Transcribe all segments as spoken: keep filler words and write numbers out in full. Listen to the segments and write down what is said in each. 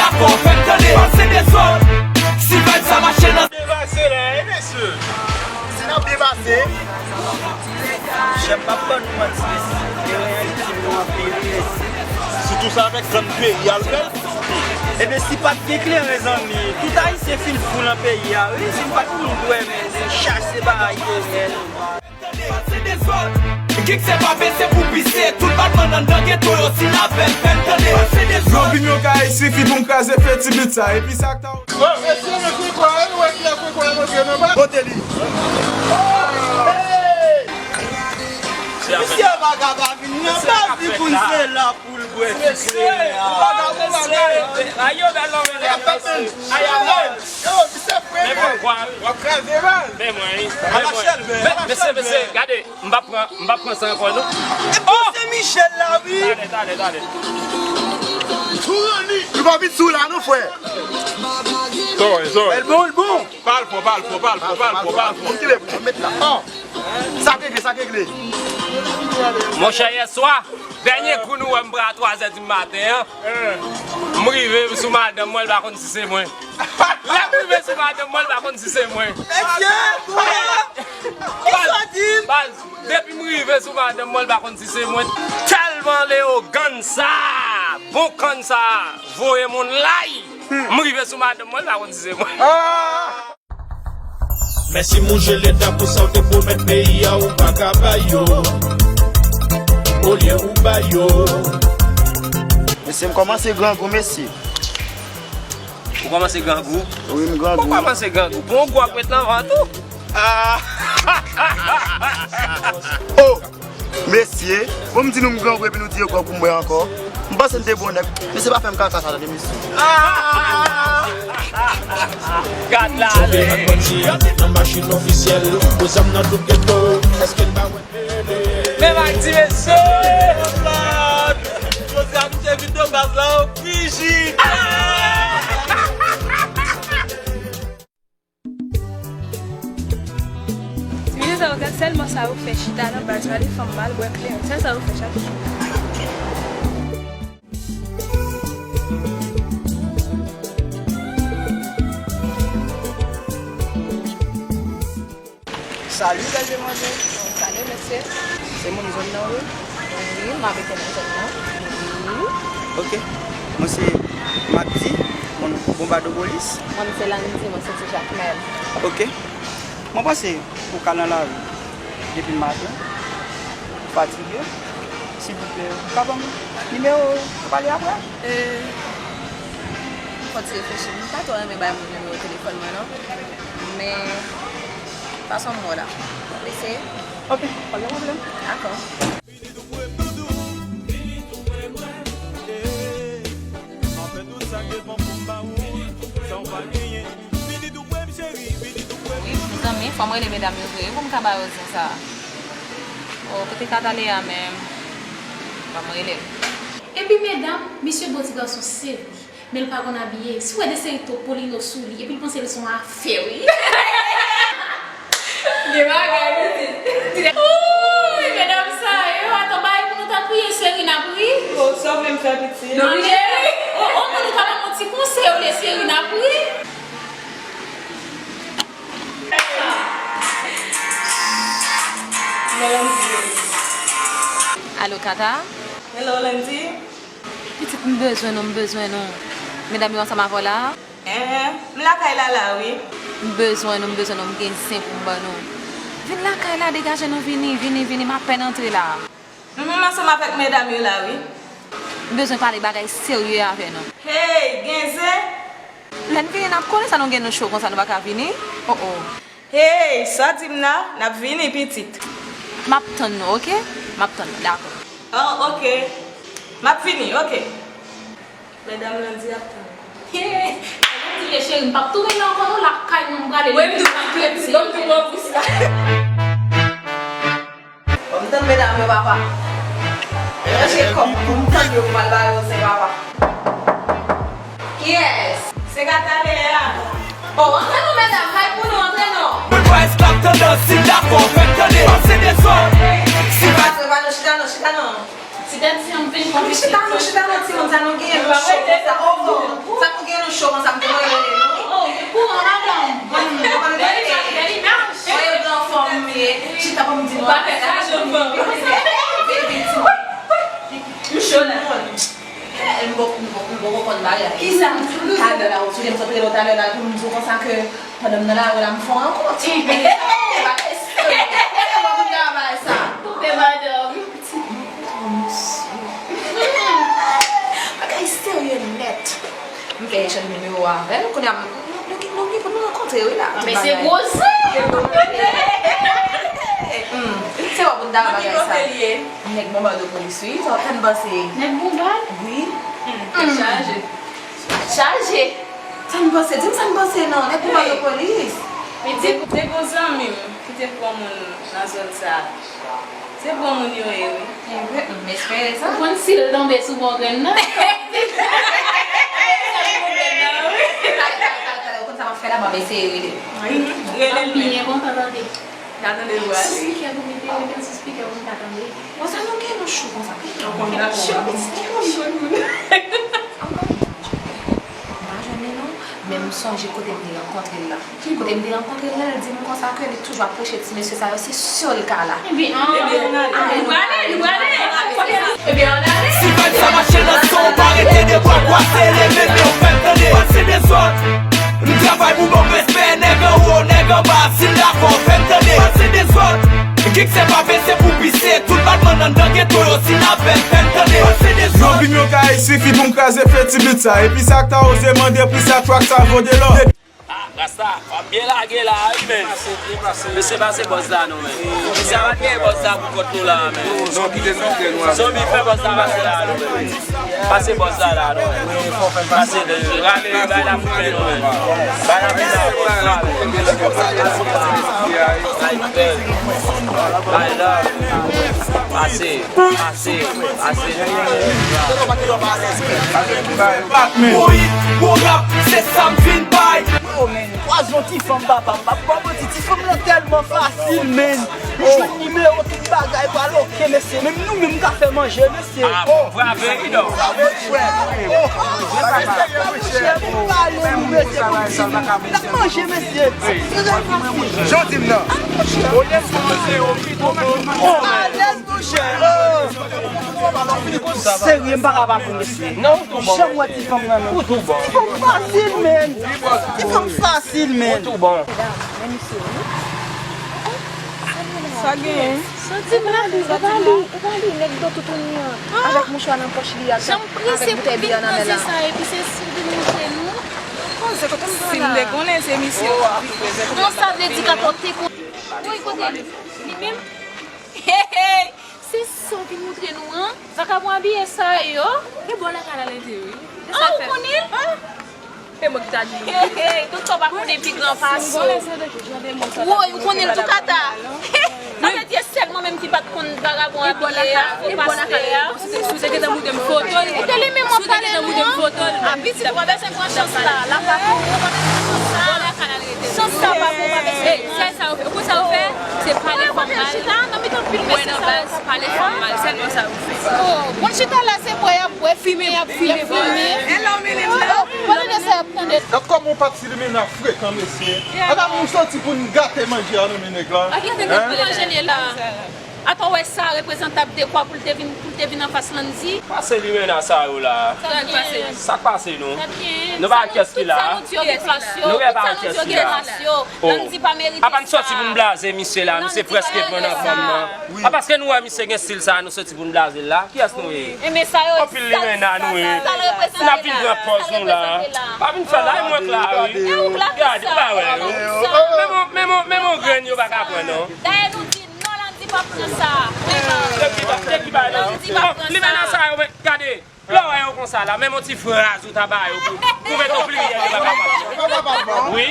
Dakò, fè m tande, pase dezòd. Si vibe sa mache nan. Byen pase la, wi, mesye. Si n ap byen pase. Chèf, m ap ban nou manti, mesye. Kleren an itil nou anpil, mesye. Sitou sa avèk grann peyi a l fè. Ebyen, si pa t gen kleren, zanmi, tout Ayisyen fin fou nan peyi a, wi. Si n pa t moun dwe, men, chache bagay yo, men. Gig se pa bese pou pise, tout batman anndan geto yo si n avè l, fè l tande. Yon opinyon ka sifi pou m kraze feti bit sa, epi sa k ta. Mesye, mesye, kwa, e, wè ki la fè kwa, montre nan ba. Kote li? Misye pa ka pa vin nan baz li pou l se la pou l bwè ti kleren an. Mesye, pa ka pou bagay. Ayo, bèl lòm, mesye. Ayo, men. Yo, misye frè. Men mwen kwa. W ap kraze bal. Men mwen, wi. Men mwen. Mesye, mesye, gade. M p ap pran, m p ap pran sa ankò, non. Epi se Michel la, wi. Tande, tande, tande. Tourani. Li pa vin sou la, non, frè. Sorry, sorry. L bon, l bon. Pa l fò, pa l fò, pa l fò, pa l fò, pa l fò. Monte le, met la. Oh. Sa k regle, sa k regle. Monchè, yèswa, dènye kou nou wè m pran a twa zè di maten an, m rive sou madanm mwen, l pa konn si se mwen. Lè m rive sou madanm mwen, l pa konn si se mwen. Mesye, kisa di? Baz, depi m rive sou madanm mwen, l pa konn si se mwen. Tèlman Leogàn sa, bon kann sa, voye moun lay. M rive sou madanm mwen, l pa konn si se mwen. Mèsi Mouje Leta pou sa w te pwomèt peyi a, ou pa ka ba yo. Olye ou ba yo. Mesye, m kòmanse grangou, mesye. Ou kòmanse grangou? Wi, m grangou. Ou kòmanse grangou? Bon, gou ap met nan vant ou? Ah! Oh! Mesye, bon, m di nou m grangou epi nou di yo gòg pou m bwè ankò. M panse m te bon nèg. Mesye, pa fè m kaka sa, tande, mesye. Ah! Gad la, ale. Nan machin ofisyèl, pou zam nan tout geto. Èske n pa wè? Men m ak di mesye. Jodi a, misye vin nan baz la, o piji. Ti mesye sa yo, gad sèlman sa yo fè, chita nan baz, pale fanm mal, bwè kleren. Sèl sa yo fè chak jou. Salut, bèl demwazèl. Salut, mesye. Se moun zòn nan, wi. Wi, m abite nan zòn nan. Wi. Ok. Mwen se Mapdi, moun Bonbadopolis. Mwen se Landy, mwen soti Jakmèl. Ok. Mwen panse ou ka nan lari depi maten, ou fatige. Silvouplè, ou ka ban m nimewo w, nou pale apre? Euh, fò ti reflechi. M pa twò renmen bay moun nimewo telefòn mwen, non. Men, fason m wè w la. Mesye. Ok, pa gen pwoblèm. Dakò. Wi, mezanmi, fò m rele medam yo vre, wi, pou m ka ba yo zen sa. O, kote Kata ye a menm? Ban m rele l. Epi medam, misye bon ti gason, se vre. Men l pa konn abiye. Si w wè de seri to polino sou li, epi l panse l se yon afè, wi. Gen bagay, pitit. Ooh, medam sa yo, atò, bay pou nou ta kriye, seri n ap ri. O, sa w vle m fè, pitit? Non, cheri. O, o, pou nou ka ban m yon ti konsèy, olye seri n ap ri. Alo, Kata? Hello, Landy. Pitit, m bezwen nou, m bezwen nou. Medam yo ansanm avè w la? Enhen, m lakay la la, wi. M bezwen nou, m bezwen nou, m gen zen pou m ban nou. Vin lakay la, degaje nou, vini, vini, vini, m apèn antre la. Mhm, m ansanm avèk medam yo la, wi. M bezwen pale bagay serye avè nou. Hey, gen zen? Lè n vini, n ap konnen sa nou gen nou cho konsa, nou pa ka vini? Oh, oh. Hey, sa w di m la? N ap vini, pitit. M ap tann nou, oke? M ap tann nou, dakò. Oh, oke. M ap vini, oke. Medam Landy ap tann. Landy, cheri, m p ap tounen la ankò non, lakay mwen m prale. Wi, m tou, m tou, m tou, m tou, m tou. Bon, m tann medam yo, papa. Ranje kòb pou m tann yo pou m al ba yo zen, papa. Kiyès? Se Kata Lea. O, antre non, medam, kay pou nou, antre non. Moun pa esklav tandans, si dakò, fè m tande, pase dezòd. Si pa, pa nou chita non, chita non. Ti tèt si m vin konn chita non, chita non, timoun, sa nou genyen, nou pa wete sa, o, o. Sa Kisa? Talè la, ou sonje m sot rele w talè la pou m di w konsa ke pandan m nan lari la, m fè w rankont. Bagay serye. Kote w ap travay sa? Kote madanm? Ti bò misye. Bagay serye nèt. M fè echanj nimewo avè l. Kounye a, nou, nou, nou, nou, nou rankontre, wi, la. Men se gwo zam! Hmm. Se wè pou n ta bagay sa. Nèg Bonbado polis, wi. Sa w panse? Nèg Bonbad? Wi. Hmm. Tèt chaje. Tèt chaje. Sa n panse? Di m sa n panse non. Nèg Bonbado polis. Men de, de bon zanmi m ki te pran moun nan zòn sa. Se bon moun yo ye, wi. M espere sa. Ou konn si l tonbe sou bon grenn nan? Talè, talè, talè, talè, ou konn sa m ap fè la, m ap eseye rele. Wi, rele l. Byen kontan tande. N a tande vwa li. Sou spikè pou mete, mete l sou spikè pou m ka tande. Bon, sa nou gen nou chou konsa. Ou konn dakò. Chou, chou, chou. M pa jwenn li non, men m sonje kote m te rankontre l la. Kote m te rankontre l la, l di m konsa ke li toujou ap preche ti mesye sa yo, se sèl ka la. Ebyen, an, ann ale, nou prale, nou prale. Ebyen, ann ale. Si vayb sa mache nan san w, pa rete de bra kwase, leve men w, fè m tande. Pase dezòd. M travay pou ban w respè, nèg anwo, nèg anba, si l dakò, fè m tande. Pase dezòd. Kik se pa fè, se pou pise, tout batman anndan geto yo, si n ap fè m, fè m tande. Pase dezòd. Yon opinyon ka sifi pou m kraze feti bit sa. Epi sa k ta oze mande pri sa track sa vo de lò. Ah, Rasta, w ap byen lage la, wi, men. Mesye, pase bòs la, non, men. Mesye, pa t gen bòs la pou kont nou la, men. Non, kite nou, kite nou. Zonbi fè bòs la pase la, non, men. Pase bòs la, la, non, men. Pase, rale, bay la pou men, non, men. Bay la pou men, non, men. Bay la. Pase, pase, pase. Wi, bon rap, se sa m vin bay. Oh, men. Kwaze yon ti fanm, papa, m ap ba w manti, ti fanm nan tèlman fasil, men. Ou jwenn nimewo, tout bagay pral oke, mesye. Menm nou menm ka fè manje, mesye. Ah, bon, bravo, Edo. Bravo, frè. Oh, oh, oh, mesye, pou pale nou, mesye, pou di nou. N ap manje, mesye. Jan w di m nan. Olye m kòmanse, o pito, o. Alèz, monchè. Oh. Serye, m pa ka pa pou mesye. Non, ou tou bon. Janm wè ti fanm nan, non. Ou tou bon. Ti fanm fasil, men. Ti fanm fasil, men. Ou tou bon. Sa genyen? Santi m la, e pa li, e pa li, nèg do toutouni an, avèk mouchwa nan pòch li a, avèk boutèy biyè nan men la. Jan m prese pou m vin poze sa, epi se si w vin moutre nou. Si m te konnen se misye w ap vin prezante. Non, sa vle di k ap opte pou. Woy, kote li? Li menm? Hey, hey! Se sa w vin moutre nou an? Vakabon abiye sa yo. E bò lakay la l rete, wi. Ah, ou konnen l? E mwen ki ta di nou. Hey, hey, tout sa w pa konnen pi gran pase w. Woy, ou konnen l tou kata. Sa vle di e sèl mwen menm ki pa t konn vakabon abiye a, fo pastè a. Si w te gentan moutre m foto l. Ou te li menm w ap pale nou an? A pitit, w pa bezwen pran chans la. La pa pou ou, w pa bezwen pran chans sa. Chans sa pa pou w, w pa bezwen pran. Sèl sa yo fè. Ou konn sa yo fè? Se pale fanm mal. Wè nan baz, pale fanm mal. Sèlman sa yo fè. Oh, bon, chita la, se bwè y ap bwè, fimen y ap fimen, fimen. Hello, Milim. Oh, pale de sa y ap tande. Donk, kòman w pa t si limena frekan, mesye? Ata moun soti pou n gate manje a, non, men nèg la. Manje li la. Atò, w wè sa reprezantab dekwa pou l te vin, pou l te vin anfas Landy? Pase limena sa yo la. Sa k pase? Sa k pase, non? Nou pa wè kiyès ki la? Nou wè pa wè kiyès ki la. Oh. Apa n soti pou n blaze misye la, misye prèske pran nan fanm nan. A paske nou wè misye gen stil sa, nou soti pou n blaze l la. Kiyès nou ye? Anpil limena nou ye. N ap vin pran pòz nou la. Pa vin fè la, e mwen k la, wi. Gade, ou pa wè yo. Menm on, menm on, menm on grenn yo pa ka pran, non. Dayè nou di non, Landy pa pran sa. Depi, depi ba Landy. Limena sa yo, men, gade. Lè w wè yo konsa la, menm yon ti fraz ou ta ba yo pou, pou mete yon pliryèl, yo pa kapab. Wi.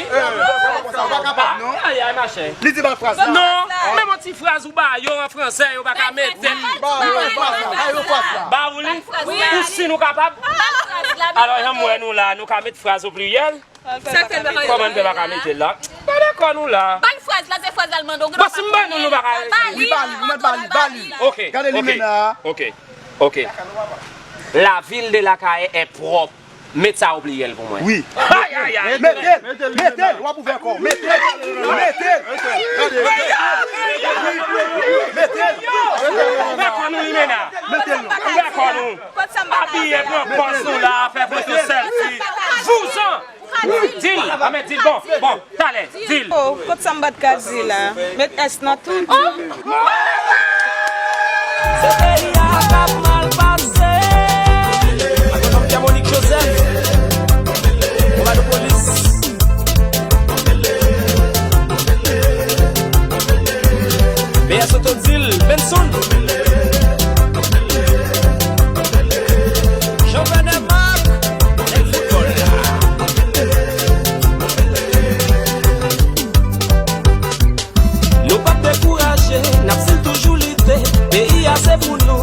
Ay, ay, mache. Li di ba fraz la. Non, menm yon ti fraz ou ba yo an fransè, yo pa ka mete. Ba ou li. Ou si nou kapab. Alò, jan m wè nou la, nou ka met fraz o pliryèl. Kòman n fè pa ka mete l la? Pa dakò nou la. Ba l fraz la, se fraz la l mande w. Bon, si m ban nou, nou pa ka. Wi, ba li, ou mèt ba li, ba li. Ok, gade limena a. Ok, ok. La ville de Lacaille est propre. Met sa o pliyèl pou mwen. Wi. Ay, ay, ay. Mete l, mete l, w ap ouvè kò w. Mete l, mete l. Gade. Mete l. Ouvè kò nou, Limena. Mete l non. Ouvè kò nou. Abiye, pran pòz nou la, fè foto sèlfi. Vouzan. Di l, anben di l, bon, bon, talè, di l. Oh, kot sa m bat ka di la? Met S nan tout. Se peyi a k ap mal pase. Ak yon nonm Pierre Monique Joseph, Komando Polis, B S Auto Deal, Benson, Jean Fènè Marc, nèg foutbòl la. Nou p ap dekouraje, n ap still toujou lite. Peyi a se pou nou,